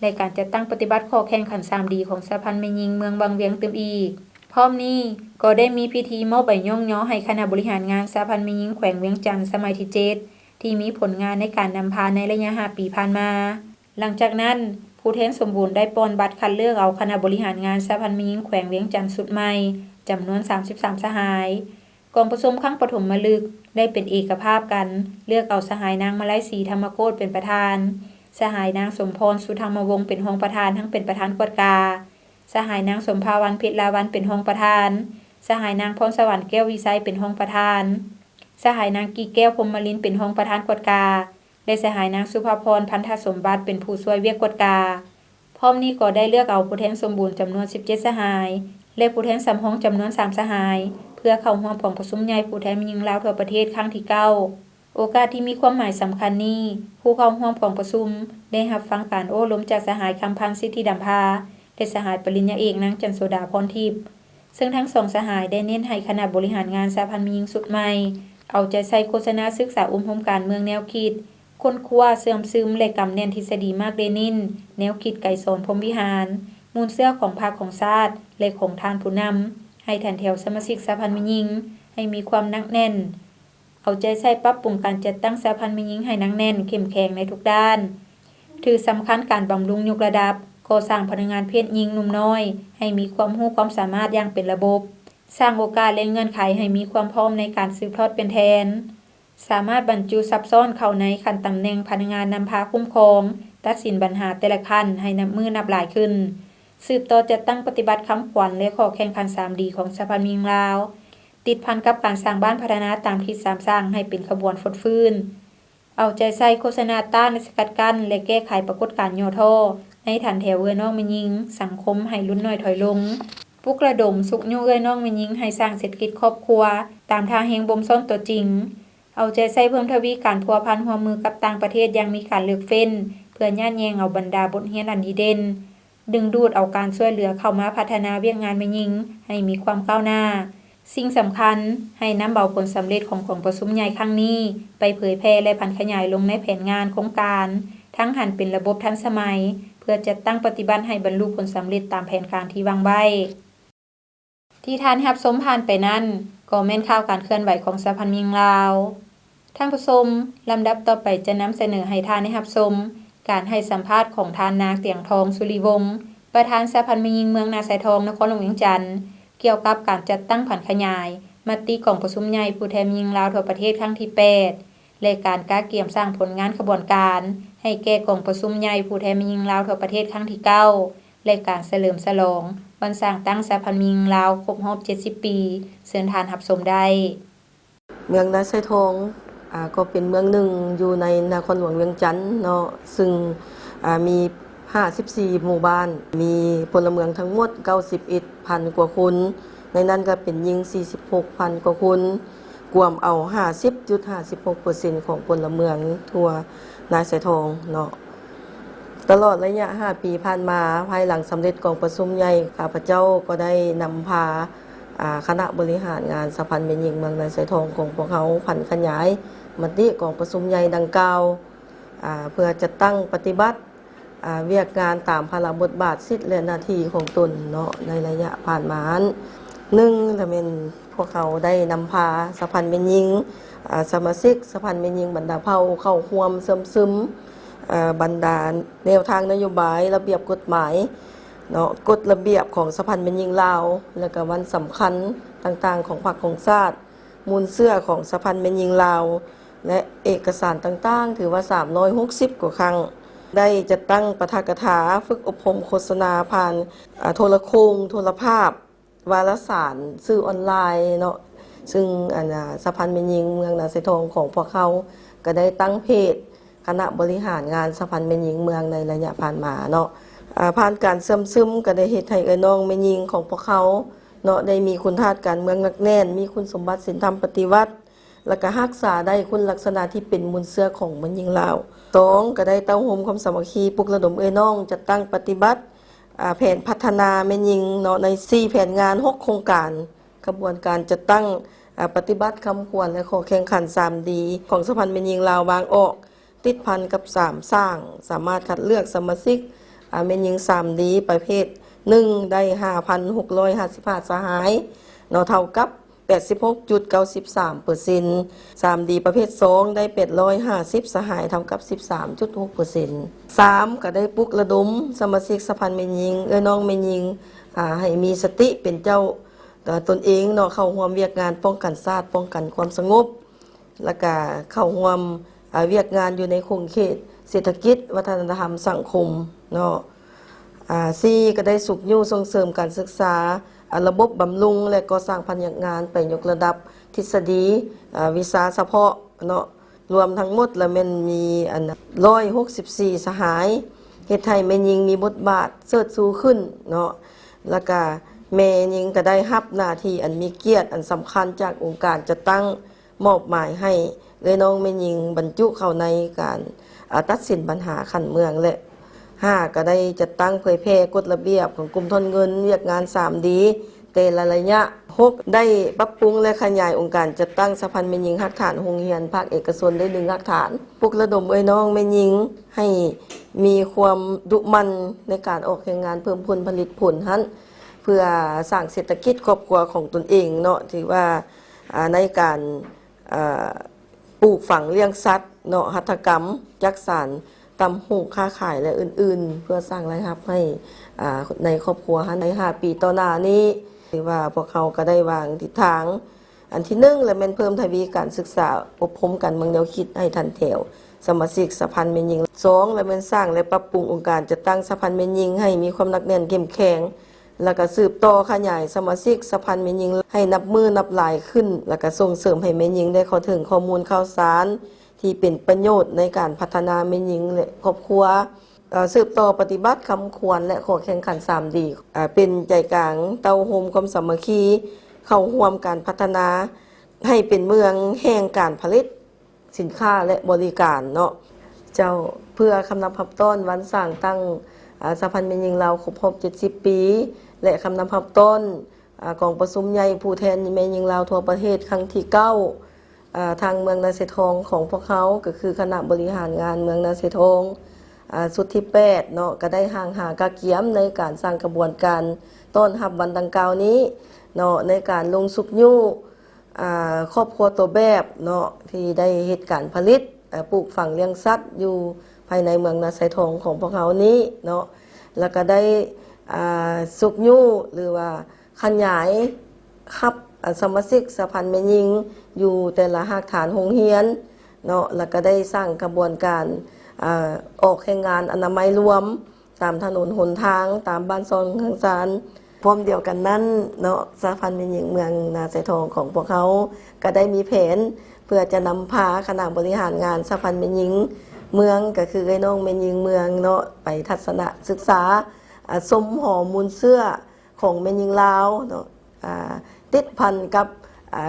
ແລະ ການຈັດຕັ້ງປະຕິບັດຂໍ້ແຂ່ງຂັນສາມດີຂອງສະຫະພັນແມ່ຍິງເມືອງວັງວຽງຕື່ມອີກ. ພ້ອມນີ້ກໍໄດ້ມີພິທີມອບໃບຍ້ອງຍໍໃຫ້ຄະນະບໍລິຫານງານສະຫະພັນແມ່ຍິງແຂວງວຽງຈັນສະໄໝທີເຈັດ ທີ່ມີຜົນງານໃນການນຳພາໃນໄລຍະຫ້າປີຜ່ານມາ. ຫຼັງຈາກນັ້ນ, ຜູ້ ຜູ້ແທນສົມບູນໄດ້ປ່ອນບັດຄັດເລືອກເອົາຄະນະບໍລິຫານງານສະຫະພັນແມ່ຍິງແຂວງວຽງຈັນຊຸດໃໝ່ ຈຳນວນສາມສິບສາມສະຫາຍ. ກອງປະຊຸມຄັ້ງປະຖົມມະລຶກໄດ້ເປັນເອກະພາບກັນ ເລືອກເອົາສະຫາຍນາງມະໄລສີ ທຳມະໂຄດ ເປັນປະທານ, ສະຫາຍນາງສົມພອນ ສຸທຳມະວົງ ເປັນຮອງປະທານ ທັງເປັນປະທານກວດກາ, ສະຫາຍນາງສົມພາວັນ ເພັດລາວັນ ເປັນຮອງປະທານ, ສະຫາຍນາງພອນສະຫວັນ ແກ້ວວິໄຊ ເປັນຮອງປະທານ, ສະຫາຍນາງກີແກ້ວ ພົມມະລິນ ເປັນຮອງປະທານກວດກາ ແລະ ສະຫາຍນາງສຸພາພອນ ພັນທະສົມບັດ ເປັນຜູ້ຊ່ວຍວຽກກວດກາ. ພ້ອມນີ້ກໍໄດ້ເລືອກເອົາຜູ້ແທນສົມບູນຈຳນວນສິບເຈັດສະຫາຍ ແລະ ຜູ້ແທນສຳຮອງຈຳນວນສາມສະຫາຍ ເພື່ອເຂົ້າຮ່ວມກອງປະຊຸມໃຫຍ່ຜູ້ແທນແມ່ຍິງລາວທົ່ວປະເທດຄັ້ງທີເກົ້າ. ໂອກາດທີ່ມີຄວາມໝາຍສຳຄັນນີ້, ຜູ້ເຂົ້າຮ່ວມກອງປະຊຸມໄດ້ຮັບຟັງການໂອ້ລົມຈາກສະຫາຍ ຄຳພັນ ສິດທິດຳພາ ແລະ ສະຫາຍປະລິນຍາເອກ ນາງ ຈັນໂສດາ ພອນທິບ. ເຊິ່ງທັງສອງສະຫາຍໄດ້ເນັ້ນໃຫ້ຄະນະບໍລິຫານງານສະຫະພັນແມ່ຍິງຊຸດໃໝ່ ເອົາໃຈໃສ່ໂຄສະນາສຶກສາອົບຮົມການເມືອງແນວຄິດ, ຄົ້ນຄວ້າ, ເຊື່ອມຊຶມ ແລະ ກຳແໜ້ນທິດສະດີມາກເລນິນ, ແນວຄິດໄກສອນ ພົມວິຫານ, ມູນເຊື້ອຂອງພັກຂອງຊາດ ແລະ ຂອງທ່ານຜູ້ນຳ, ໃຫ້ຖັນແຖວສະມາຊິກສະຫະພັນແມ່ຍິງໃຫ້ມີຄວາມໜັກແໜ້ນ, ເອົາໃຈໃສ່ປັບປຸງການຈັດຕັ້ງສະຫະພັນແມ່ຍິງໃຫ້ໜັກແໜ້ນ, ເຂັ້ມແຂງໃນທຸກດ້ານ. ຖືສຳຄັນການບຳລຸງຍົກລະດັບ, ກໍ່ສ້າງພະນັກງານເພດຍິງໜຸ່ມນ້ອຍໃຫ້ມີຄວາມຮູ້ຄວາມສາມາດຢ່າງເປັນລະບົບ, ສ້າງໂອກາດ ແລະ ເງື່ອນໄຂໃຫ້ມີຄວາມພ້ອມໃນການສືບທອດປ່ຽນແທນ, ສາມາດບັນຈຸຊັບຊ້ອນເຂົ້າໃນຂັ້ນຕຳແໜ່ງພະນັກງານນຳພາຄຸ້ມຄອງ, ຕັດສິນບັນຫາແຕ່ລະຂັ້ນໃຫ້ນັບມື້ນັບຫຼາຍຂຶ້ນ, ສືບຕໍ່ຈັດຕັ້ງປະຕິບັດຄຳຂວັນ ແລະ ຂໍ້ແຂ່ງຂັນສາມດີຂອງສະຫະພັນແມ່ຍິງລາວ, ຕິດພັນກັບການສ້າງບ້ານພັດທະນາຕາມທິດສາມສ້າງໃຫ້ເປັນຂະບວນຟົດຟື້ນ. ເອົາໃຈໃສ່ໂຄສະນາຕ້ານ ສະກັດກັ້ນ ແລະ ແກ້ໄຂປາກົດການຫຍໍ້ທໍ້ໃນຖັນແຖວເອື້ອຍນ້ອງແມ່ຍິງ, ສັງຄົມໃຫ້ຫຼຸດໜ້ອຍຖອຍລົງ, ປຸກລະດົມຊຸກຍູ້ເອື້ອຍນ້ອງແມ່ຍິງໃຫ້ສ້າງເສດຖະກິດຄອບຄົວຕາມທ່າແຮງບົ່ມຊ້ອນຕົວຈິງ, ເອົາໃຈໃສ່ເພີ່ມທະວີການພົວພັນຮ່ວມມືກັບຕ່າງປະເທດຢ່າງມີການເລືອກເຟ້ນ ເພື່ອຍາດແຍ່ງເອົາບັນດາບົດຮຽນອັນດີເດັ່ນ, ດຶງດູດເອົາການຊ່ວຍເຫຼືອເຂົ້າມາພັດທະນາວຽກງານແມ່ຍິງໃຫ້ມີຄວາມກ້າວໜ້າ. ສິ່ງສຳຄັນ, ໃຫ້ນຳເອົາຜົນສຳເລັດຂອງກອງປະຊຸມໃຫຍ່ຄັ້ງນີ້ໄປເຜີຍແຜ່ ແລະ ຜັນຂະຫຍາຍລົງໃນແຜນງານໂຄງການ, ທັງຫັນເປັນລະບົບທັນສະໄໝ ເພື່ອຈັດຕັ້ງປະຕິບັດໃຫ້ບັນລຸຜົນສຳເລັດຕາມແຜນການທີ່ວາງໄວ້. ທີ່ທ່ານຮັບຊົມຜ່ານໄປນັ້ນ ກໍແມ່ນຂ່າວການເຄື່ອນໄຫວຂອງສະຫະພັນແມ່ຍິງລາວ. ທ່ານຜູ້ຊົມ, ລຳດັບຕໍ່ໄປຈະນຳສະເໜີໃຫ້ທ່ານໄດ້ຮັບຊົມການໃຫ້ສຳພາດຂອງທ່ານນາງ ຕຽງທອງ ສຸລິວົງ ປະທານສະຫະພັນແມ່ຍິງເມືອງນາຊາຍທອງ ນະຄອນຫຼວງວຽງຈັນ ກ່ຽວກັບການຈັດຕັ້ງຜັນຂະຫຍາຍມະຕິກອງປະຊຸມໃຫຍ່ຜູ້ແທນແມ່ຍິງລາວທົ່ວປະເທດຄັ້ງທີແປດ ແລະ ການກະກຽມສ້າງຜົນງານຂະບວນການໃຫ້ແກ່ກອງປະຊຸມໃຫຍ່ຜູ້ແທນແມ່ຍິງລາວທົ່ວປະເທດຄັ້ງທີເກົ້າ ແລະ ການສະເຫຼີມສະຫຼອງວັນສ້າງຕັ້ງສະຫະພັນແມ່ຍິງລາວຄົບຮອບເຈັດສິບປີ. ເຊີນທ່ານຮັບຊົມໄດ້. ເມືອງນາຊາຍທອງ ອາ ກໍເປັນເມືອງໜຶ່ງຢູ່ໃນນະຄອນຫຼວງວຽງຈັນເນາະ, ຊຶ່ງ ອາ ມີຫ້າສິບສີ່ໝູ່ບ້ານ, ມີພົນລະເມືອງທັງໝົດເກົ້າສິບເອັດພັນກວ່າຄົນ, ໃນນັ້ນກໍເປັນຍິງສີ່ສິບຫົກພັນກວ່າຄົນ, ກວມເອົາຫ້າສິບຈຸດຫ້າສິບຫົກເປີເຊັນຂອງພົນລະເມືອງທົ່ວນາຊາຍທອງເນາະ. ຕະຫຼອດໄລຍະຫ້າປີຜ່ານມາ, ພາຍຫຼັງສຳເລັດກອງປະຊຸມໃຫຍ່, ຂ້າພະເຈົ້າກໍໄດ້ນຳພາ ອາ ຄະນະບໍລິຫານງານສະຫະພັນແມ່ຍິງເມືອງນາຊາຍທອງຂອງພວກເຮົາ ຜັນຂະຫຍາຍມະຕິກອງປະຊຸມໃຫຍ່ດັ່ງກ່າວ ອາ ເພື່ອຈັດຕັ້ງປະຕິບັດ ອາ ວຽກງານຕາມພາລະບົດບາດ ສິດ ແລະ ໜ້າທີ່ຂອງຕົນເນາະ ໃນໄລຍະຜ່ານມານັ້ນ. ໜຶ່ງ ລະແມ່ນພວກເຮົາໄດ້ນຳພາສະຫະພັນແມ່ຍິງ, ອາ ສະມາຊິກສະຫະພັນແມ່ຍິງບັນດາເຜົ່າເຂົ້າຮ່ວມເຊື່ອມຊຶມ ອາ ບັນດາແນວທາງນະໂຍບາຍ, ລະບຽບກົດໝາຍເນາະ, ກົດລະບຽບຂອງສະຫະພັນແມ່ຍິງລາວ ແລະ ກະວັນສຳຄັນຕ່າງໆຂອງພັກຂອງຊາດ, ມູນເຊື້ອຂອງສະຫະພັນແມ່ຍິງລາວ ແລະ ເອກະສານຕ່າງໆ ຖືວ່າສາມຮ້ອຍຫົກສິບກວ່າຄັ້ງ, ໄດ້ຈັດຕັ້ງປາຖະກະຖາ, ຝຶກອົບຮົມໂຄສະນາຜ່ານ ອາ ໂທລະໂຄ່ງ, ໂທລະພາບ, ວາລະສານ, ສື່ອອນລາຍເນາະ, ຊຶ່ງ ອັນ ອາ ສະຫະພັນແມ່ຍິງເມືອງນາຊາຍທອງຂອງພວກເຮົາ ກະໄດ້ຕັ້ງເພຈຄະນະບໍລິຫານງານສະຫະພັນແມ່ຍິງເມືອງໃນໄລຍະຜ່ານມາເນາະ. ອາ ຜ່ານການເຊື່ອມຊຶມ ກະໄດ້ເຮັດໃຫ້ເອື້ອຍນ້ອງແມ່ຍິງຂອງພວກເຮົາເນາະ ໄດ້ມີຄຸນທາດການເມືອງໜັກແໜ້ນ, ມີຄຸນສົມບັດສິນທຳປະຕິວັດ ແລະ ກະຮັກສາໄດ້ຄຸນລັກສະນະທີ່ເປັນມູນເຊື້ອຂອງແມ່ຍິງລາວ. ສອງ ກະໄດ້ເຕົ້າໂຮມຄວາມສາມັກຄີ, ປຸກລະດົມເອື້ອຍນ້ອງ, ຈັດຕັ້ງປະຕິບັດ ອາ ແຜນພັດທະນາແມ່ຍິງເນາະ ໃນສີ່ແຜນງານ ຫົກໂຄງການ, ຂະບວນການຈັດຕັ້ງ ອາ ປະຕິບັດຄຳຂວັນ ແລະ ຂໍ້ແຂ່ງຂັນສາມດີຂອງສະຫະພັນແມ່ຍິງລາວວາງອອກ ຕິດພັນກັບສາມສ້າງ, ສາມາດຄັດເລືອກສະມາຊິກ ອາ ແມ່ຍິງສາມດີປະເພດໜຶ່ງ ໄດ້ຫ້າພັນຫົກຮ້ອຍຫ້າສິບຫ້າສະຫາຍເນາະ, ເທົ່າກັບ ແປດສິບຫົກຈຸດເກົ້າສິບສາມເປີເຊັນ, ສາມດີປະເພດສອງໄດ້ແປດຮ້ອຍຫ້າສິບສະຫາຍ ເທົ່າກັບສິບສາມຈຸດຫົກເປີເຊັນ. ສາມ ກໍໄດ້ປຸກລະດົມສະມາຊິກສະພັນແມ່ຍິງ ເອື້ອຍນ້ອງແມ່ຍິງ ອາ ໃຫ້ມີສະຕິເປັນເຈົ້າ ອາ ຕົນເອງເນາະ ເຂົ້າຮ່ວມວຽກງານປ້ອງກັນຊາດ ປ້ອງກັນຄວາມສະຫງົບ ແລ້ວກະເຂົ້າຮ່ວມ ອາ ວຽກງານຢູ່ໃນຂົງເຂດເສດຖະກິດ ວັດທະນະທຳ ສັງຄົມເນາະ. ອາ ສີ່ ກໍໄດ້ຊຸກຍູ້ສົ່ງເສີມການສຶກສາ ອາ ລະບົບບຳລຸງ ແລະ ກໍ່ສ້າງພະນັກງານໄປຍົກລະດັບທິດສະດີ ອາ ວິຊາສະເພາະເນາະ ລວມທັງໝົດລະແມ່ນມີ ອັນ ຮ້ອຍຫົກສິບສີ່ສະຫາຍ ເຮັດໃຫ້ແມ່ຍິງມີບົດບາດເຊີດຊູຂຶ້ນເນາະ ແລ້ວກະແມ່ຍິງກໍໄດ້ຮັບໜ້າທີ່ອັນມີກຽດອັນສຳຄັນຈາກອົງການຈັດຕັ້ງ ມອບໝາຍໃຫ້ເອື້ອຍນ້ອງແມ່ຍິງບັນຈຸເຂົ້າໃນການ ອາ ຕັດສິນບັນຫາຂັ້ນເມືອງ ແລະ ຫ້າ ກໍໄດ້ຈັດຕັ້ງເຜີຍແຜ່ກົດລະບຽບຂອງກຸ່ມທ້ອນເງິນວຽກງານ ສາມດີ ແຕ່ລະໄລຍະ. ຫົກ ໄດ້ປັບປຸງ ແລະ ຂະຫຍາຍອົງການຈັດຕັ້ງສະພັນແມ່ຍິງຮາກຖານໂຮງຮຽນພາກເອກະຊົນໄດ້ໜຶ່ງຮາກຖານ, ປຸກລະດົມເອື້ອຍນ້ອງແມ່ຍິງໃຫ້ມີຄວາມດຸໝັ່ນໃນການອອກແຮງງານເພີ່ມຜົນຜະລິດຜົນຫັ້ນ ເພື່ອສ້າງເສດຖະກິດຄອບຄົວຂອງຕົນເອງເນາະ ຖືວ່າ ອາ ໃນການ ອາ ປູກຝັງລ້ຽງສັດເນາະ ຫັດຖະກຳ ຈັກສານ ຕຳຫຸງ ຄ້າຂາຍ ແລະ ອື່ນໆ ເພື່ອສ້າງລາຍຮັບໃຫ້ ອາ ໃນຄອບຄົວຫັ້ນ. ໃນຫ້າປີຕໍ່ໜ້ານີ້ ຖືວ່າພວກເຮົາກໍໄດ້ວາງທິດທາງ ອັນທີໜຶ່ງ ລະແມ່ນເພີ່ມທະວີການສຶກສາອົບຮົມການເມືອງແນວຄິດໃຫ້ທັນແຖວສະມາຊິກສະພັນແມ່ຍິງ, ສອງ ລະແມ່ນສ້າງ ແລະ ປັບປຸງອົງການຈັດຕັ້ງສະພັນແມ່ຍິງໃຫ້ມີຄວາມໜັກແໜ້ນເຂັ້ມແຂງ ແລ້ວກະສືບຕໍ່ຂະຫຍາຍສະມາຊິກສະພັນແມ່ຍິງໃຫ້ນັບມື້ນັບຫຼາຍຂຶ້ນ ແລ້ວກະສົ່ງເສີມໃຫ້ແມ່ຍິງໄດ້ເຂົ້າເຖິງຂໍ້ມູນຂ່າວສານທີ່ເປັນປະໂຫຍດໃນການພັດທະນາແມ່ຍິງ ແລະ ຄອບຄົວ, ເອີ ສືບຕໍ່ປະຕິບັດຄຳຂວັນ ແລະ ຂໍ້ແຂ່ງຂັນ ສາມດີ ເປັນໃຈກາງເຕົ້າໂຮມຄວາມສາມັກຄີ ເຂົ້າຮ່ວມການພັດທະນາໃຫ້ເປັນເມືອງແຫ່ງການຜະລິດ ສິນຄ້າ ແລະ ບໍລິການເນາະ. ເຈົ້າ, ເພື່ອຄຳນັບຮັບຕ້ອນວັນສ້າງຕັ້ງ ອາ ສະພັນແມ່ຍິງລາວຄົບຮອບເຈັດສິບປີ ແລະ ຄຳນັບຮັບຕ້ອນ ອາ ກອງປະຊຸມໃຫຍ່ຜູ້ແທນແມ່ຍິງລາວທົ່ວປະເທດຄັ້ງທີເກົ້າ ອາ ທາງເມືອງນາຊາຍທອງຂອງພວກເຮົາ ກໍຄືຄະນະບໍລິຫານງານເມືອງນາຊາຍທອງ ອາ ຊຸດທີແປດເນາະ ກໍໄດ້ຮ່າງຫາກະກຽມໃນການສ້າງຂະບວນການຕ້ອນຮັບວັນດັ່ງກ່າວນີ້ເນາະ ໃນການລົງຊຸກຍູ້ ອາ ຄອບຄົວຕົວແບບເນາະ ທີ່ໄດ້ເຮັດການຜະລິດ ອາ ປູກຝັງລ້ຽງສັດຢູ່ພາຍໃນເມືອງນາຊາຍທອງຂອງພວກເຮົານີ້ເນາະ ແລ້ວກໍໄດ້ ອາ ຊຸກຍູ້ ຫຼືວ່າຂະຫຍາຍຮັບ ອາ ສະມາຊິກສະພັນແມ່ຍິງຢູ່ແຕ່ລະຮາກຖານໂຮງຮຽນເນາະ ແລ້ວກໍໄດ້ສ້າງຂະບວນການ ອາ ອອກແຮງງານອະນາໄມລວມ ຕາມຖະໜົນຫົນທາງ ຕາມບ້ານຊ່ອງເຮືອນຊານ. ພ້ອມດຽວກັນນັ້ນເນາະ ສະພັນແມ່ຍິງເມືອງນາຊາຍທອງຂອງພວກເຮົາ ກໍໄດ້ມີແຜນເພື່ອຈະນຳພາຄະນະບໍລິຫານງານສະພັນແມ່ຍິງເມືອງ ກໍຄືເອື້ອຍນ້ອງແມ່ຍິງເມືອງເນາະ ໄປທັດສະນະສຶກສາ ອາ ຊົມຫໍມູນເຊື້ອຂອງແມ່ຍິງລາວເນາະ ອາ ຕິດພັນກັບ ອາ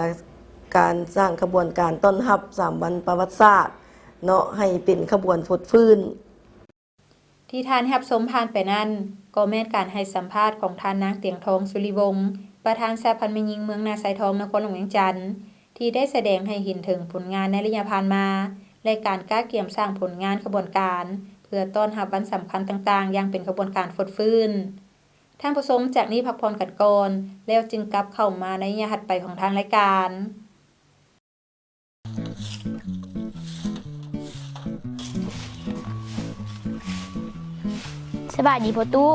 ການສ້າງຂະບວນການຕ້ອນຮັບສາມວັນປະຫວັດສາດເນາະ ໃຫ້ເປັນຂະບວນຟົດຟື້ນ. ທີ່ທ່ານຮັບຊົມຜ່ານໄປນັ້ນ ກໍແມ່ນການໃຫ້ສຳພາດຂອງທ່ານນາງ ຕຽງທອງ ສຸລິວົງ ປະທານສະພັນແມ່ຍິງເມືອງນາຊາຍທອງ ນະຄອນຫຼວງວຽງຈັນ ທີ່ໄດ້ສະແດງໃຫ້ເຫັນເຖິງຜົນງານໃນໄລຍະຜ່ານມາ ແລະ ການກະກຽມສ້າງຜົນງານຂະບວນການ ເພື່ອຕ້ອນຮັບວັນສຳຄັນຕ່າງໆ ຢ່າງເປັນຂະບວນການຟົດຟື້ນ. ທ່ານຜູ້ຊົມ ຈາກນີ້ພັກຜ່ອນກັນກ່ອນ ແລ້ວຈຶ່ງກັບເຂົ້າມາໃນໄລຍະຖັດໄປຂອງທາງລາຍການ. ສະບາຍດີພໍ່ຕູ້.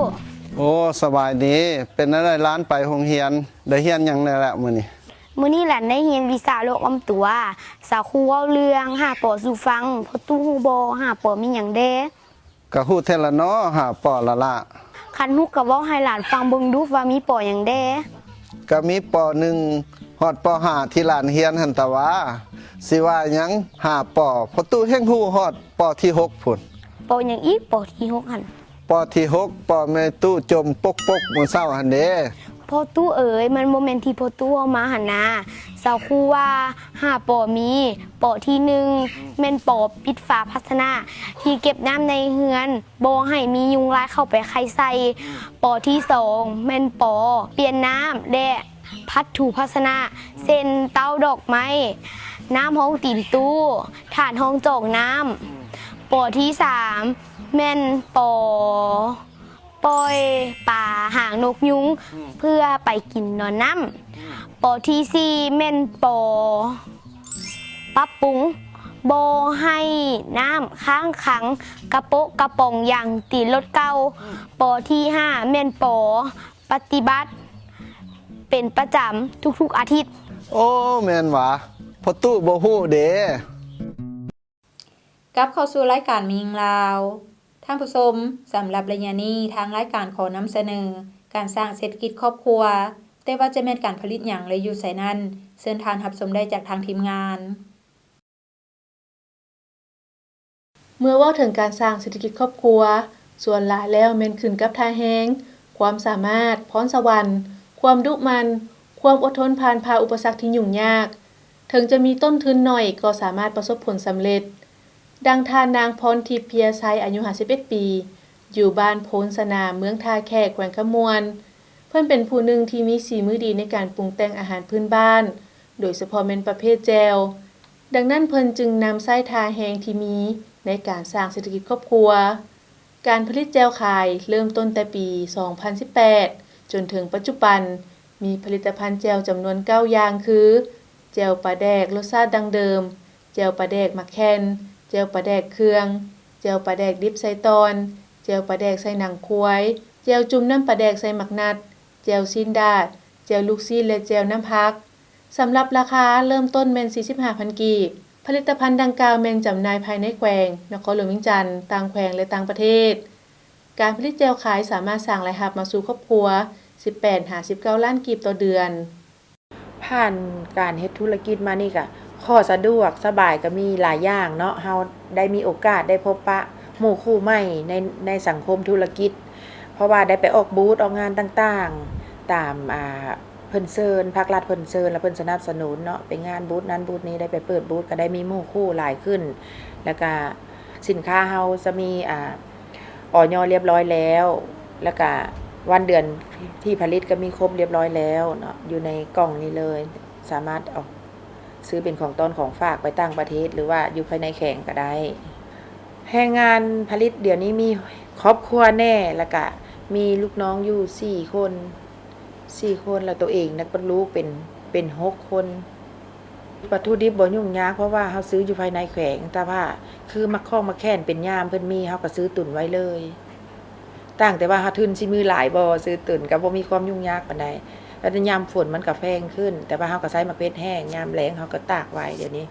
ໂອ້ ສະບາຍດີ. ເປັນແນວໃດຫຼານໄປໂຮງຮຽນ? ໄດ້ຮຽນຫຍັງແດ່ລະມື້ນີ້? ມື້ນີ້ຫຼານໄດ້ຮຽນວິຊາໂລກອ້ອມຕົວ. ສາຄູເວົ້າເລື່ອງຫ້າ ປໍ ສູ່ຟັງ. ພໍ່ຕູ້ຮູ້ບໍ່ ຫ້າ ປໍ ມີຫຍັງແດ່? ກະຮູ້ແທ້ລະເນາະ ຫ້າ ປໍ ລະລະ. ຄັນຮູ້ກະເວົ້າໃຫ້ຫຼານຟັງເບິ່ງດູວ່າມີ ປໍ ຫຍັງແດ່? ກະມີ ປໍ ໜຶ່ງ ຮອດ ປໍ ຫ້າ ທີ່ຫຼານຮຽນຫັ້ນຕະຫວາ. ຊິວ່າຫຍັງ ຫ້າ ປໍ ພໍ່ຕູ້ແຮ່ງຮູ້ຮອດ ປໍ ທີ ຫົກ ພຸ້ນ. ປໍ ຫຍັງອີກ ປໍ ທີ ຫົກ ຫັ້ນ? ປໍ ທີ ຫົກ ປໍ ແມ່ຕູ້ຈົ່ມປົກໆ ມື້ເຊົ້າຫັ້ນເດ. ພໍ່ຕູ້ເອີຍ ມັນບໍ່ແມ່ນທີ່ພໍ່ຕູ້ເວົ້າມາຫັ້ນນາ. ສາຄູວ່າ ຫ້າ ປໍ ມີ ປໍ ທີ ໜຶ່ງ ແມ່ນ ປໍ ປິດຝາພາຊະນະທີ່ເກັບນ້ຳໃນເຮືອນ ບໍ່ໃຫ້ມີຍຸງລາຍເຂົ້າໄປໄຂ່ໃສ່. ປໍ ທີ ສອງ ແມ່ນ ປໍ ປ່ຽນນ້ຳ ແລະ ພັດຖູພາຊະນະ ເຊັ່ນ ເຕົ້າດອກໄມ້, ນ້ຳຮອງຕີນຕູ້, ຖາດຮອງຈອກນ້ຳ. ປໍ ທີ ສາມ ແມ່ນ ປໍ ປ່ອຍປາຫາງນົກຍຸງ ອືມ ເພື່ອໄປກິນນອນນ້ຳ. ອືມ ປໍທີສີ່ແມ່ນປໍປັບປຸງ ບໍ່ໃຫ້ນ້ຳຄ້າງຂັງກະໂປະກະປ໋ອງຢາງຕີນລົດເກົ່າ. ອືມ ປໍທີຫ້າແມ່ນປໍປະຕິບັດເປັນປະຈຳທຸກໆອາທິດ. ໂອ້ ແມ່ນຫວາ ພໍ່ຕູ້ບໍ່ຮູ້ເດ. ກັບເຂົ້າສູ່ລາຍການແມ່ຍິງລາວ. ທ່ານຜູ້ຊົມ, ສຳລັບໄລຍະນີ້ ທາງລາຍການຂໍນຳສະເໜີການສ້າງເສດຖະກິດຄອບຄົວ, ແຕ່ວ່າຈະແມ່ນການຜະລິດຫຍັງ ແລະ ຢູ່ໃສນັ້ນ, ເຊີນທ່ານຮັບຊົມໄດ້ຈາກທາງທີມງານ. ເມື່ອເວົ້າເຖິງການສ້າງເສດຖະກິດຄອບຄົວ, ສ່ວນຫຼາຍແລ້ວແມ່ນຂຶ້ນກັບທ່າແຮງ, ຄວາມສາມາດ, ພອນສະຫວັນ, ຄວາມດຸໝັ່ນ, ຄວາມອົດທົນຜ່ານຜ່າອຸປະສັກທີ່ຫຍຸ້ງຍາກ. ເຖິງຈະມີຕົ້ນທຶນໜ້ອຍກໍສາມາດປະສົບຜົນສຳເລັດ. ດັ່ງທ່ານນາງ ພອນທິບ ເພຍໄຊ ອາຍຸຫ້າສິບເອັດປີ, ຢູ່ບ້ານໂພນສະໜາມ ເມືອງທ່າແຂກ ແຂວງຄຳມ່ວນ. ເພິ່ນເປັນຜູ້ໜຶ່ງທີ່ມີສີມືດີໃນການປຸງແຕ່ງອາຫານພື້ນບ້ານ, ໂດຍສະເພາະແມ່ນປະເພດແຈ່ວ. ດັ່ງນັ້ນເພິ່ນຈຶ່ງນຳໃຊ້ທ່າແຮງທີ່ມີໃນການສ້າງເສດຖະກິດຄອບຄົວ. ການຜະລິດແຈ່ວຂາຍເລີ່ມຕົ້ນແຕ່ປີສອງພັນສິບແປດ ຈົນເຖິງປັດຈຸບັນ ມີຜະລິດຕະພັນແຈ່ວຈຳນວນເກົ້າຢ່າງຄື ແຈ່ວປາແດກລົດຊາດດັ້ງເດີມ, ແຈ່ວປາແດກໝາກແຂ່ນ, ແຈ່ວປາແດກເຄື່ອງ, ແຈ່ວປາແດກດິບໃສ່ຕ່ອນ, ແຈ່ວປາແດກໃສ່ໜັງຄວາຍ, ແຈ່ວຈຸ່ມນ້ຳປາແດກໃສ່ໝາກນັດ, ແຈ່ວຊີ້ນດາດ, ແຈ່ວລູກຊີ້ນ ແລະ ແຈ່ວນ້ຳຜັກ. ສຳລັບລາຄາເລີ່ມຕົ້ນແມ່ນສີ່ສິບຫ້າພັນກີບ. ຜະລິດຕະພັນດັ່ງກ່າວແມ່ນຈຳໜ່າຍພາຍໃນແຂວງ, ນະຄອນຫຼວງວຽງຈັນ, ຕ່າງແຂວງ ແລະ ຕ່າງປະເທດ. ການຜະລິດແຈ່ວຂາຍສາມາດສ້າງລາຍຮັບມາສູ່ຄອບຄົວ ສິບແປດຫາສິບເກົ້າລ້ານກີບຕໍ່ເດືອນ. ຜ່ານການເຮັດທຸລະກິດມານີ້ກະ ຂໍ້ສະດວກສະບາຍກະມີຫຼາຍຢ່າງເນາະ, ເຮົາໄດ້ມີໂອກາດໄດ້ພົບປະໝູ່ຄູ່ໃໝ່ໃນ ໃນສັງຄົມທຸລະກິດ, ເພາະວ່າໄດ້ໄປອອກບູດອອກງານຕ່າງໆ ຕາມ ອ່າ ເພິ່ນເຊີນ, ພາກລັດເພິ່ນເຊີນ ແລະ ເພິ່ນສະໜັບສະໜູນເນາະ, ໄປງານບູດນັ້ນບູດນີ້ ໄດ້ໄປເປີດບູດ ກະໄດ້ມີໝູ່ຄູ່ຫຼາຍຂຶ້ນ, ແລ້ວກະສິນຄ້າເຮົາຈະມີ ອ່າ ອອຍ ລຽບຮ້ອຍແລ້ວ, ແລ້ວກະວັນເດືອນທີ່ຜະລິດກະມີຄົບລຽບຮ້ອຍແລ້ວເນາະ, ຢູ່ໃນກ່ອງນີ້ເລີຍ, ສາມາດເອົາຊື້ເປັນຂອງຕ້ອນຂອງຝາກໄປຕ່າງປະເທດ ຫຼືວ່າຢູ່ພາຍໃນແຂວງກະໄດ້. ແຮງງານຜະລິດດຽວນີ້ມີຄອບຄົວແດ່ ແລ້ວກະມີລູກນ້ອງຢູ່ສີ່ຄົນ, ສີ່ຄົນ ແລ້ວໂຕເອງນະກັບລູກເປັນ ເປັນຫົກຄົນ. ວັດຖຸດິບບໍ່ຫຍຸ້ງຍາກ ເພາະວ່າເຮົາຊື້ຢູ່ພາຍໃນແຂວງ, ແຕ່ວ່າຄືໝາກຂອງໝາກແຂ່ນເປັນຍາມເພິ່ນມີ ເຮົາກະຊື້ຕຸນໄວ້ເລີຍ. ຕ່າງແຕ່ວ່າເຮົາທຶນຊິມີຫຼາຍບໍ່ ຊື້ຕຸນກະບໍ່ມີຄວາມຫຍຸ້ງຍາກປານໃດ. ແລ້ວຍາມຝົນມັນກະແພງຂຶ້ນ, ແຕ່ວ່າເຮົາກະໃຊ້ໝາກເຜັດແຫ້ງ, ຍາມແລ້ງເຮົາກະຕາກໄວ້. ດຽວນີ້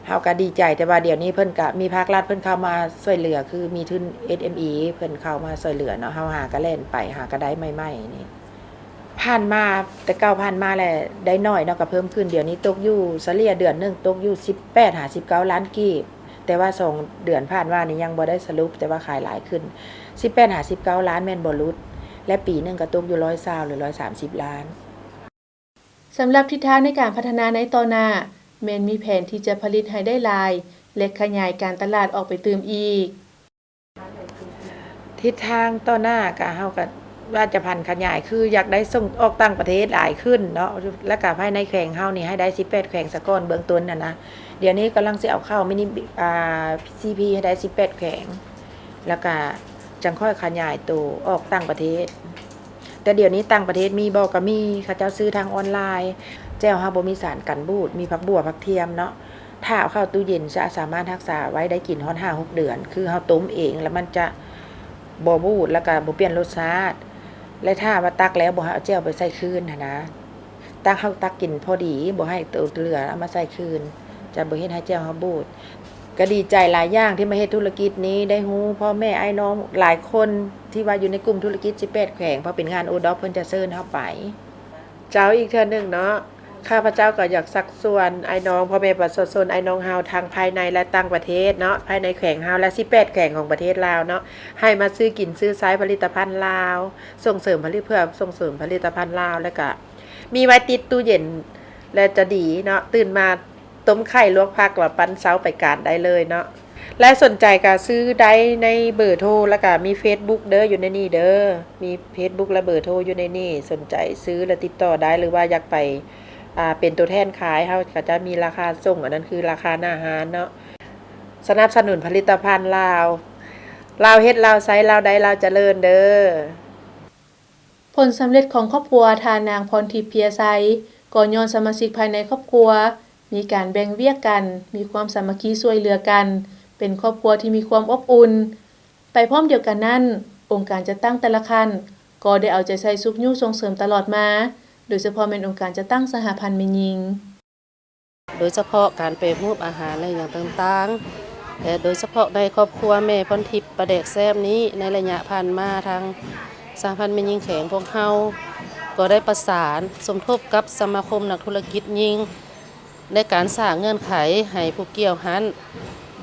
ເຮົາກະດີໃຈ, ແຕ່ວ່າດຽວນີ້ເພິ່ນກະມີພາກລັດເພິ່ນເຂົ້າມາຊ່ວຍເຫຼືອ, ຄືມີທຶນ ເອສເອັມອີ ເພິ່ນເຂົ້າມາຊ່ວຍເຫຼືອເນາະ, ເຮົາຫາກະແລ່ນໄປ ຫາກະໄດ້ໃໝ່ໆນີ້. ຜ່ານມາ ແຕ່ເກົ່າຜ່ານມາແຫຼະ ໄດ້ໜ້ອຍເນາະ ກະເພີ່ມຂຶ້ນ, ດຽວນີ້ຕົກຢູ່ ສະເລ່ຍເດືອນໜຶ່ງຕົກຢູ່ສິບແປດຫາສິບເກົ້າລ້ານກີບ, ແຕ່ວ່າສອງເດືອນຜ່ານມານີ້ຍັງບໍ່ໄດ້ສະຫຼຸບ, ແຕ່ວ່າຂາຍຫຼາຍຂຶ້ນ ສິບແປດຫາສິບເກົ້າລ້ານແມ່ນບໍ່ຫຼຸດ, ແລະ ປີໜຶ່ງກະຕົກຢູ່ຮ້ອຍຊາວ ຫຼື ຮ້ອຍສາມສິບລ້ານ. ສຳລັບທິດທາງໃນການພັດທະນາໃນຕໍ່ໜ້າ ແມ່ນມີແຜນທີ່ຈະຜະລິດໃຫ້ໄດ້ຫຼາຍ ແລະ ຂະຫຍາຍການຕະຫຼາດອອກໄປຕື່ມອີກ. ທິດທາງຕໍ່ໜ້າກະ ເຮົາກະວ່າຈະຜັນຂະຫຍາຍ ຄືຢາກໄດ້ສົ່ງອອກຕ່າງປະເທດຫຼາຍຂຶ້ນເນາະ, ແລ້ວກະພາຍໃນແຂວງເຮົານີ້ໃຫ້ໄດ້ສິບແປດແຂວງສາກ່ອນເບື້ອງຕົ້ນຫັ້ນນະ. ດຽວນີ້ກຳລັງຊິເອົາເຂົ້າມິນິ ອ່າ ຊີພີ ໃຫ້ໄດ້ສິບແປດແຂວງ, ແລ້ວກະຈັ່ງຄ່ອຍຂະຫຍາຍໂຕອອກຕ່າງປະເທດ. ແຕ່ດຽວນີ້ຕ່າງປະເທດມີບໍ່? ກະມີ, ເຂົາເຈົ້າຊື້ທາງອອນລາຍ. ແຈ່ວເຮົາບໍ່ມີສານກັນບູດ, ມີຜັກບົ່ວ ຜັກທຽມເນາະ. ຖ້າເອົາເຂົ້າຕູ້ເຢັນ ຈະສາມາດຮັກສາໄວ້ໄດ້ກິນຮອດຫ້າຫົກເດືອນ, ຄືເຮົາຕົ້ມເອງ ແລ້ວມັນຈະບໍ່ບູດ ແລ້ວກະບໍ່ປ່ຽນລົດຊາດ. ແລະ ຖ້າວ່າຕັກແລ້ວບໍ່ໃຫ້ເອົາແຈ່ວໄປໃສ່ຄືນຫັ້ນນະ, ຕັກ ເຮົາຕັກກິນພໍດີ, ບໍ່ໃຫ້ໂຕເຫຼືອເອົາມາໃສ່ຄືນ, ຈະບໍ່ເຮັດໃຫ້ແຈ່ວເຮົາບູດ. ກະດີໃຈຫຼາຍຢ່າງທີ່ມາເຮັດທຸລະກິດນີ້, ໄດ້ຮູ້ພໍ່ແມ່ອ້າຍນ້ອງຫຼາຍຄົນທີ່ວ່າຢູ່ໃນກຸ່ມທຸລະກິດສິບແປດແຂວງ, ເພາະເປັນງານໂອດອບ ເພິ່ນຈະເຊີນເຮົາໄປ. ເຈົ້າ ອີກເທື່ອໜຶ່ງເນາະ, ຂ້າພະເຈົ້າກໍຢາກຊັກຊວນອ້າຍນ້ອງ ພໍ່ແມ່ປະຊາຊົນ ອ້າຍນ້ອງເຮົາທັງພາຍໃນ ແລະ ຕ່າງປະເທດເນາະ, ພາຍໃນແຂວງເຮົາ ແລະ ສິບແປດແຂວງຂອງປະເທດລາວເນາະ, ໃຫ້ມາຊື້ກິນຊື້ໃຊ້ຜະລິດຕະພັນລາວ, ສົ່ງເສີມຜະລິດ ເພື່ອສົ່ງເສີມຜະລິດຕະພັນລາວ, ແລ້ວກະມີໄວ້ຕິດຕູ້ເຢັນ ແລະ ຈະດີເນາະ, ຕື່ນມາ ຕົ້ມໄຂ່ ລວກຜັກ ແລ້ວປັ້ນເຊົາໄປການໄດ້ເລີຍເນາະ. ແລະ ສົນໃຈກະຊື້ໄດ້ໃນເບີໂທ ແລ້ວກະມີເຟສບຸກເດີ ຢູ່ໃນນີ້ເດີ, ມີເຟສບຸກ ແລະ ເບີໂທຢູ່ໃນນີ້, ສົນໃຈຊື້ ແລະ ຕິດຕໍ່ໄດ້ ຫຼືວ່າຢາກໄປ ອ່າ ເປັນຕົວແທນຂາຍ, ເຮົາກະຈະມີລາຄາສົ່ງ, ອັນນັ້ນຄືລາຄາໜ້າຮ້ານເນາະ. ສະໜັບສະໜູນຜະລິດຕະພັນລາວ, ລາວເຮັດ ລາວໃຊ້ ລາວໄດ້ ລາວຈະເລີນເດີ້. ຜົນສຳເລັດຂອງຄອບຄົວທ່ານນາງພອນທິບ ເພຍໄຊ ກໍຍ້ອນສະມາຊິກພາຍໃນຄອບຄົວມີການແບ່ງວຽກກັນ, ມີຄວາມສາມັກຄີຊ່ວຍເຫຼືອກັນ, ເປັນຄອບຄົວທີ່ມີຄວາມອົບອຸ່ນ. ໄປພ້ອມດຽວກັນນັ້ນ, ອົງການຈັດຕັ້ງແຕ່ລະຂັ້ນກໍໄດ້ເອົາໃຈໃສ່ຊຸກຍູ້ສົ່ງເສີມຕະຫຼອດມາ, ໂດຍສະເພາະແມ່ນອົງການຈັດຕັ້ງສະຫະພັນແມ່ຍິງ. ໂດຍສະເພາະການແປຮູບອາຫານ ແລະ ຫຍັງຕ່າງໆ ແລະ ໂດຍສະເພາະໃນຄອບຄົວແມ່ພອນທິບປາແດກແຊບນີ້, ໃນໄລຍະຜ່ານມາ ທາງສະຫະພັນແມ່ຍິງແຂວງພວກເຮົາກໍໄດ້ປະສານສົມທົບກັບສະມາຄົມນັກທຸລະກິດຍິງ ໃນການສ້າງເງື່ອນໄຂໃຫ້ຜູ້ກ່ຽວຫັ້ນ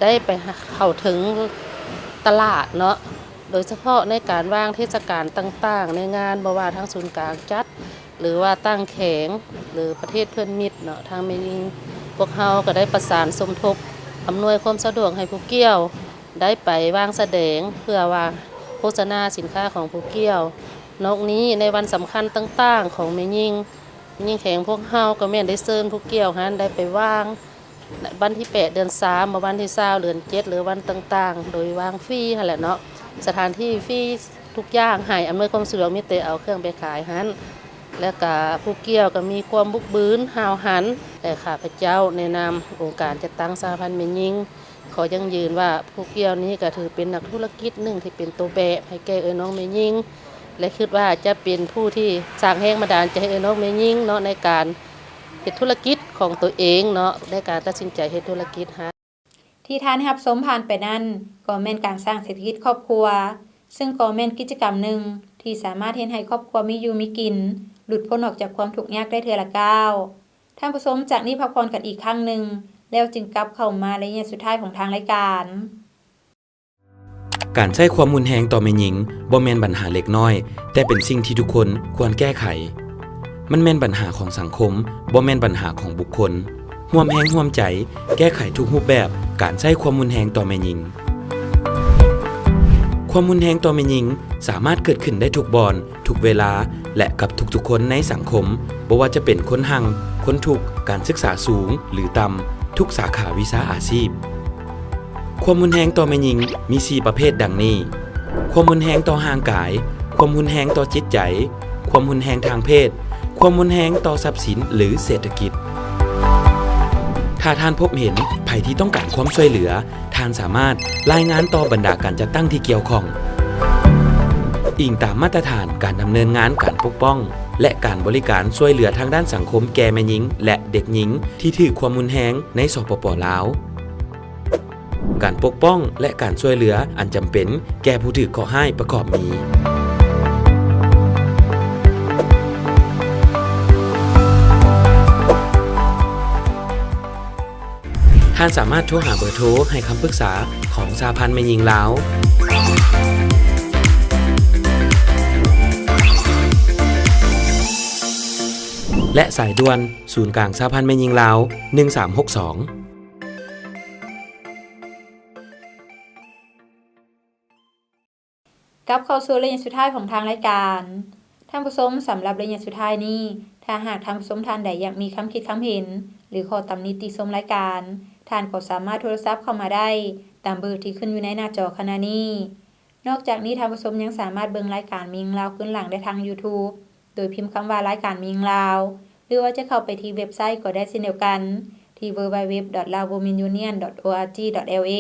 ໄດ້ໄປເຂົ້າເຖິງຕະຫຼາດເນາະ, ໂດຍສະເພາະໃນການວາງເທດສະການຕ່າງໆ ໃນງານ ບໍ່ວ່າທາງສູນກາງຈັດ ຫຼືວ່າຕ່າງແຂວງ ຫຼືປະເທດເພື່ອນມິດເນາະ, ທາງແມ່ຍິງພວກເຮົາກໍໄດ້ປະສານສົມທົບອຳນວຍຄວາມສະດວກໃຫ້ຜູ້ກ່ຽວໄດ້ໄປວາງສະແດງ ເພື່ອວ່າໂຄສະນາສິນຄ້າຂອງຜູ້ກ່ຽວ. ນອກນີ້ໃນວັນສຳຄັນຕ່າງໆຂອງແມ່ຍິງ, ແມ່ຍິງແຂວງພວກເຮົາກໍແມ່ນໄດ້ເຊີນຜູ້ກ່ຽວຫັ້ນໄດ້ໄປວາງ ວັນທີແປດເດືອນສາມ ບໍ່ວັນທີຊາວເດືອນເຈັດ ຫຼືວັນຕ່າງໆ ໂດຍວາງຟຣີຫັ້ນແຫຼະເນາະ, ສະຖານທີ່ຟຣີ ທຸກຢ່າງໃຫ້ອຳນວຍຄວາມສະດວກ, ມີແຕ່ເອົາເຄື່ອງໄປຂາຍຫັ້ນ ແລະກະຜູ້ກ່ຽວກໍມີຄວາມບຸກບືນຫ້າວຫັນ ແລະຂ້າພະເຈົ້າໃນນາມອົງການຈັດຕັ້ງສະຫະພັນແມ່ຍິງ ຂໍຢັ້ງຢືນວ່າຜູ້ກ່ຽວນີ້ກໍຖືເປັນນັກທຸລະກິດໜຶ່ງທີ່ເປັນໂຕແບບໃຫ້ແກ່ເອື້ອຍນ້ອງແມ່ຍິງ ແລະຄິດວ່າຈະເປັນຜູ້ທີ່ສ້າງແຮງບັນດານໃຈໃຫ້ເອື້ອຍນ້ອງແມ່ຍິງເນາະ ໃນການເຮັດທຸລະກິດຂອງຕົວເອງເນາະ, ໃນການຕັດສິນໃຈເຮັດທຸລະກິດຫັ້ນ. ທີ່ທ່ານໄດ້ຮັບຊົມຜ່ານໄປນັ້ນ ກໍແມ່ນການສ້າງເສດຖະກິດຄອບຄົວ, ຊຶ່ງກໍແມ່ນກິດຈະກຳໜຶ່ງທີ່ສາມາດເຮັດໃຫ້ຄອບຄົວມີຢູ່ມີກິນ, ຫຼຸດພົ້ນອອກຈາກຄວາມທຸກຍາກໄດ້ເທື່ອລະກ້າວ. ທ່ານຜູ້ຊົມ ຈາກນີ້ພັກຜ່ອນກັນອີກຄັ້ງໜຶ່ງ ແລ້ວຈຶ່ງກັບເຂົ້າມາໃນໄລຍະສຸດທ້າຍຂອງທາງລາຍການ. ການໃຊ້ຄວາມຮຸນແຮງຕໍ່ແມ່ຍິງບໍ່ແມ່ນບັນຫາເລັກນ້ອຍ, ແຕ່ເປັນສິ່ງທີ່ທຸກຄົນຄວນແກ້ໄຂ. ມັນແມ່ນບັນຫາຂອງສັງຄົມ, ບໍ່ແມ່ນບັນຫາຂອງບຸກຄົນ. ຮ່ວມແຮງຮ່ວມໃຈແກ້ໄຂທຸກຮູບແບບການໃຊ້ຄວາມຮຸນແຮງຕໍ່ແມ່ຍິງ. ຄວາມຮຸນແຮງຕໍ່ແມ່ຍິງສາມາດເກີດຂຶ້ນໄດ້ທຸກບ່ອນ, ທຸກເວລາ ແລະ ກັບທຸກໆຄົນໃນສັງຄົມ, ບໍ່ວ່າຈະເປັນຄົນຮັ່ງ, ຄົນທຸກ, ການສຶກສາສູງ ຫຼື ຕ່ຳ, ທຸກສາຂາວິຊາອາຊີບ. ຄວາມຮຸນແຮງຕໍ່ແມ່ຍິງມີສີ່ປະເພດດັ່ງນີ້: ຄວາມຮຸນແຮງຕໍ່ຮ່າງກາຍ, ຄວາມຮຸນແຮງຕໍ່ຈິດໃຈ, ຄວາມຮຸນແຮງທາງເພດ, ຄວາມຮຸນແຮງຕໍ່ຊັບສິນ ຫຼື ເສດຖະກິດ. ຖ້າທ່ານພົບເຫັນໃຜທີ່ຕ້ອງການຄວາມຊ່ວຍເຫຼືອ, ທ່ານສາມາດລາຍງານຕໍ່ບັນດາການຈັດຕັ້ງທີ່ກ່ຽວຂ້ອງ. ອີງຕາມມາດຕະຖານການດຳເນີນງານການປົກປ້ອງ ແລະ ການບໍລິການຊ່ວຍເຫຼືອທາງດ້ານສັງຄົມແກ່ແມ່ຍິງ ແລະ ເດັກຍິງທີ່ຖືກຄວາມຮຸນແຮງໃນ ສປປ ລາວ. ການປົກປ້ອງ ແລະ ການຊ່ວຍເຫຼືອອັນຈຳເປັນແກ່ຜູ້ຖືກເຄາະຮ້າຍປະກອບມີ. ທ່ານສາມາດໂທຫາເບີໂທໃຫ້ຄຳປຶກສາຂອງສະຫະພັນແມ່ຍິງລາວ ແລະ ສາຍດ່ວນສູນກາງສະຫະພັນແມ່ຍິງລາວ ໜຶ່ງສາມຫົກສອງ. ກັບເຂົ້າສູ່ໄລຍະສຸດທ້າຍຂອງທາງລາຍການ. ທ່ານຜູ້ຊົມ, ສຳລັບໄລຍະສຸດທ້າຍນີ້, ຖ້າຫາກທ່ານຜູ້ຊົມທ່ານໃດຢາກມີຄຳຄິດຄຳເຫັນ ຫຼື ຂໍ້ຕຳໜິຕິຊົມລາຍການ, ທ່ານກໍສາມາດໂທລະສັບເຂົ້າມາໄດ້ຕາມເບີທີ່ຂຶ້ນຢູ່ໃນໜ້າຈໍຂະນະນີ້. ນອກຈາກນີ້, ທ່ານຜູ້ຊົມຍັງສາມາດເບິ່ງລາຍການແມ່ຍິງລາວຄືນຫຼັງໄດ້ທາງ YouTube ໂດຍພິມຄຳວ່າ ລາຍການແມ່ຍິງລາວ ຫຼືວ່າຈະເຂົ້າໄປທີ່ເວັບໄຊກໍໄດ້ເຊັ່ນດຽວກັນ ທີ່ www.laowomenunion.org.la.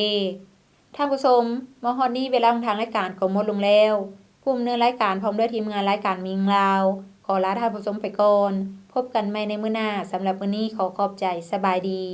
ທ່ານຜູ້ຊົມ, ມາຮອດນີ້ເວລາຂອງທາງລາຍການກໍໝົດລົງແລ້ວ. ຜູ້ດຳເນີນລາຍການພ້ອມດ້ວຍທີມງານລາຍການແມ່ຍິງລາວ ຂໍລາທ່ານຜູ້ຊົມໄປກ່ອນ. ພົບກັນໃໝ່ໃນມື້ໜ້າ. ສຳລັບມື້ນີ້ຂໍຂອບໃຈ. ສະບາຍດີ.